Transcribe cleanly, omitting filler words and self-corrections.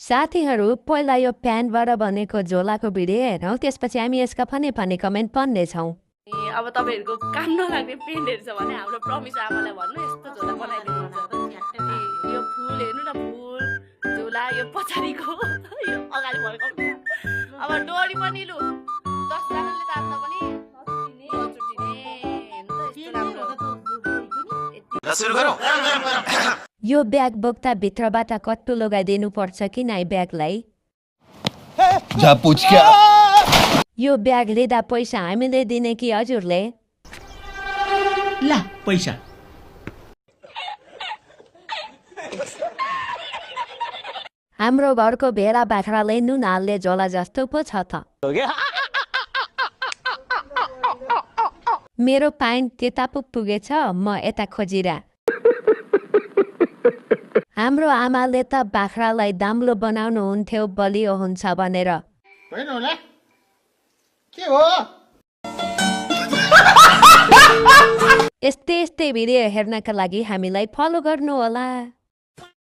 साथीहरू पहिला यो प्यान्टबाट बनेको झोलाको भिडियो हेरौँ, त्यसपछि हामी यसका फनी फनी कमेन्ट पढ्नेछौँ। अब तपाईँहरूको काम नलाग्ने पेन्टहरू छ भने हाम्रो प्रमिस आमालाई भन्नु यस्तो झोला बनाइदिनुहुन्छ। यो फुल हेर्नु न, फुल झोला यो पछाडिको यो अगाडि फर्काउनु। अब डोरी पनि लु 10 जनाले तान्दा पनि नचुटिने हेर्नु त यस्तो राम्रो। यो ब्याग बोक्दा भित्रबाट कट्टु लगाइदिनु पर्छ कि नाइ ब्यागलाई? जा पूछ क्या? यो ब्याग लिँदा पैसा हामीले दिने कि हजुरले? ला पैसा। हाम्रो घरको भेडा बाख्राले नुन हाल्ने झोला जस्तो पो छ त। मेरो पाइन्ट त्यता पो पुगेछ, म यता खोजिरा। हाम्रो आमाले त बाख्रालाई दाम्लो बनाउनुहुन्थ्यो बलियो हुन्छ भनेर। होइन होला के हो? यस्तै भिडियो हेर्नका लागि हामीलाई फलो गर्नु होला।